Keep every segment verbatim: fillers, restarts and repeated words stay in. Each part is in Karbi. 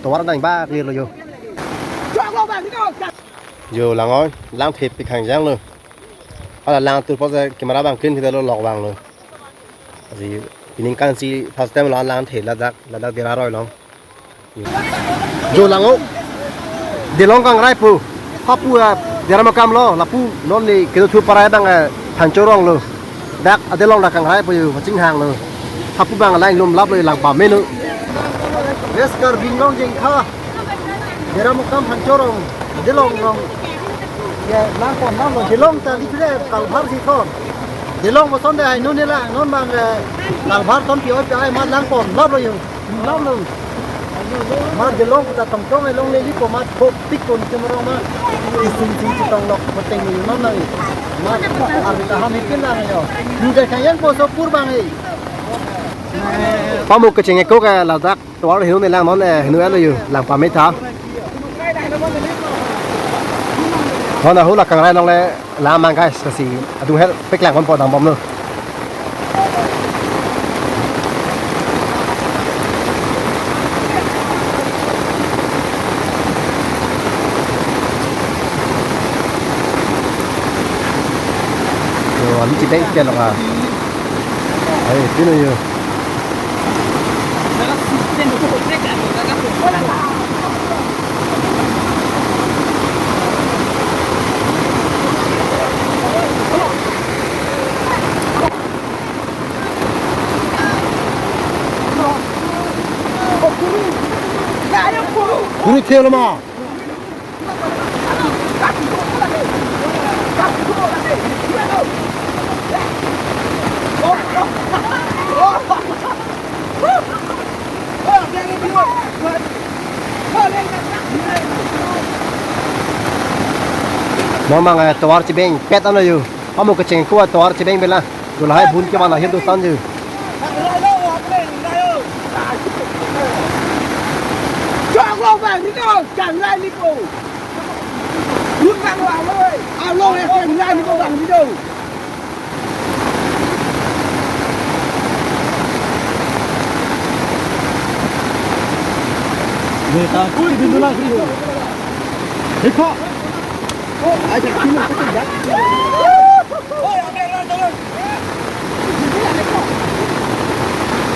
Tovar nang ba clear lo jo. Jo lang-oi, lang thepik hangjang lo. Hala lang tur pose camera abang clean kita lo lok vanglo. Lasi peningkan si first time lo lang the ladak, ladak Dera aroi along. Jo lang-o. Dilong kangrai pu. Hapu a Dera Mukam lo, lapu non ni kedo thu parai abang, eh, Phangcho rong lo. Dak adilong dak kangrai pu yo, kachinghang lo. Hapu abang lain lum lap lo lang pame lo. West Karbi Anglong jengkha. Dera Mukam Phangcho rong. Dilong rong. Ya, lang pon lang lo. Dilong ta likre kalbar si thon. Dilong boson de hai nun ni lang, non abang, eh, kalbar thon pi-oi pi-ai ma lang pon lap lo yo. Lam lo. Ma dilong ta tong tong along le li ko ma thopik ko ni ke marong ma. Isin sin si tong lok poteng ni non na. Ma arta ham ikin lang yo. Ni de kayang ko sopur abang e. Pamuk kecheng ko ka ladak tovar henu ne lang non, eh, henu alo yo lang pame tha. Non ahut la kangrai along le. Lam mang guys, lasi adung hel pek lang kon po dam bom lo. Yo, alu chibeng ke lo ka. Ai, pino yo. Kuri thelo ma. Mo mang, eh, tovar chibeng pet ano yo. Pamuk kecheng ko tovar chibeng bela. Dulhai bun ke mana hidu tan yo.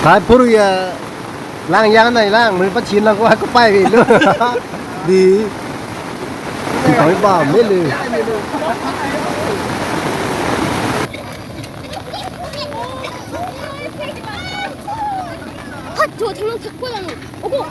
Thai puru ya. Lang yang nai lang, mun pachin lang ko ako pai lo. Di. Di kami ba mele. Hat jo thalong thak ko lang. Ogo.